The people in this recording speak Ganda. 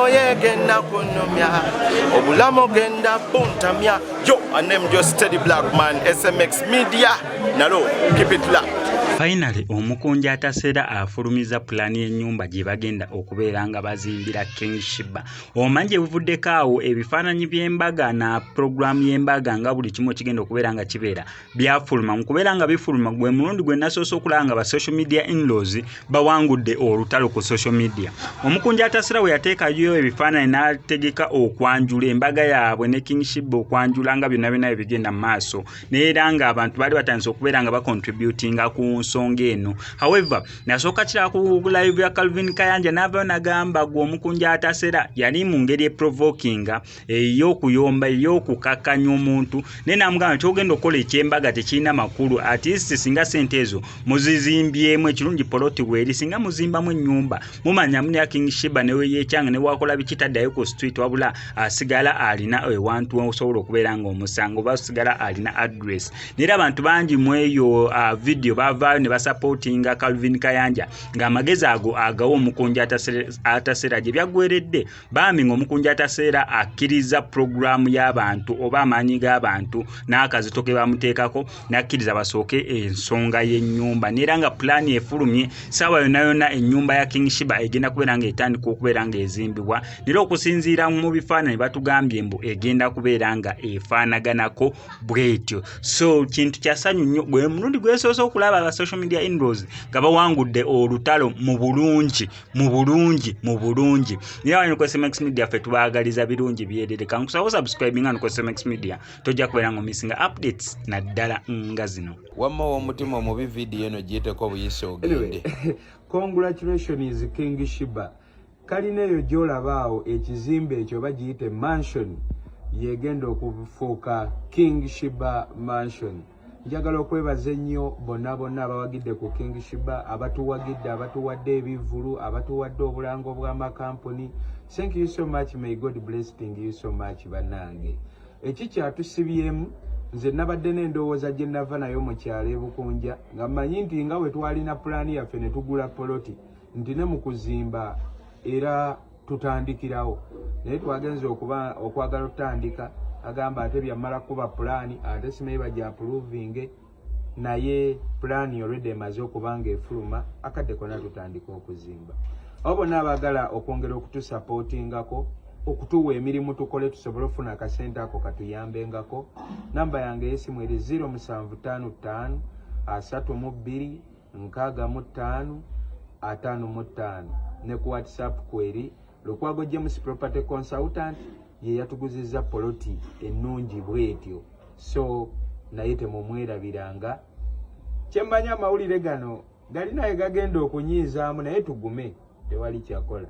Oye genda kunumya obulamu, genda buntamya. Yo, anem just Steady Black Man, SMX Media nalo, keep it locked. Finally, omukunja Ataseera afulumiza pulaani y'ennyumba gye bagenda okubeera nga bazimbira King Sheebah. Omanyi gye buvuddeko awo, ebifaananyi by'embaga na puroguramu y'embaga nga buli kimu ekigenda okubeera nga kibeera byafuluma. Mu kubeera nga bifuluma, gwe mulundi gwe nasoose okulaba nga ba social media inlaws bawangudde olutalo ku social media. Omukunja Ataseera we yateekayo ebifaananyi n'ategeka okwanjula embaga yaabwe ne King Sheebah, okwanjula nga byonna byonna bye bigenda mu maaso, neera ng'abantu baali batandise okubeera nga bacontributinga ku nsonga eno. However, nasooka kiraba ku live ya Calvin Kayanja, n'avayo nagamba gwe omukunja Atasera yali mu ngeri eprovokinga, ey'okuyomba, ey'okukakkanya omuntu, naye namugamba nti ogenda okukola ekyembaga tekirina makulu. At least singa sente ezo muzizimbyemu ekirungi, poloti weeri, singa muzimbamu ennyumba, mumanya munya King Sheebah neweyekyanga newakola biki taddayo ku street, wabula asigala alina ewantu osobola okubeera nga omusango oba asigala alina address. Naye abantu bangi mu eyo video bavaayo ne basupportinga Calvin Kayanja ng'amagezi ago agawa omukunja Ataseera. Gye byaggweredde bambi ng'omukunja Ataseera akkiriza puroguramu y'abantu oba amaanyi g'abantu n'akazito ke bamuteekako, n'akkiriza basooke ensonga y'ennyumba. Neera nga pulaani efulumye, saawa yonna yonna ennyumba ya King Sheebah egenda kubeera ng'etandika okubeera ng'ezimbibwa. Naye okusinziira mu bifaananyi, batugambye mbu egenda kubeera nga efaanaganako bwetyo. So kintu kyasanyu nnyo, gwe mulundi gwesoose okulaba aba social media inlaws nga bawangudde olutalo mu bulungi, mu bulungi, mu bulungi. Naye wano ku SMX Media ffe tubaagaliza birungi byerere. Kankusaba subscribe nga ku SMX Media, tojja kubeera nga omissinga updates naddala nga zino. Wamma ow'omutima omubi, vidiyo eno giyiteko buyise ogende. Anyway, congratulations, King Sheebah. Kalina eyo gy'olaba awo, ekizimbe ekyo oba giyite mansion, yegenda okufuuka King Sheebah Mansion. Njagala okwebaza ennyo bonna bonna abawagidde ku King Sheebah, abatuwagidde, abatuwadde ebivvulu, abatuwadde obulango bw'amakampuni. Thank you so much. May God bless you so much. Bannange, ekikyatusibyemu, nze nabadde n'endowooza gye nava nayo mu kyalo ebukunja, nga mmanyi nti nga bwe twalina pulaani yaffe ne tugula poloti, nti ne mu kuzimba era tutandikirawo. Naye twagenza okuba okwagala otutandika, agamba ate byammala kuba pulaani, ate simanyi bajja approvinge. Naye pulaani already emaze okuba nga efuluma, akadde konna tutandika okuzimba. Abo bonna abaagala okwongera okutusupportingako, okutuwa emirimu tukole tusobole okufuna akasente ako katuyambengako, namba yange ey'essimu eri 0755 32 65 55, ne ku WhatsApp kweri. Lukwago James, property consultant, ye yatuguzizza poloti ennungi bwetyo, so naye temumwerabiranga. Kyemmanyi, amawulire gano galinaye gagenda okunyiizaamu, naye tugume, tewali kyakola.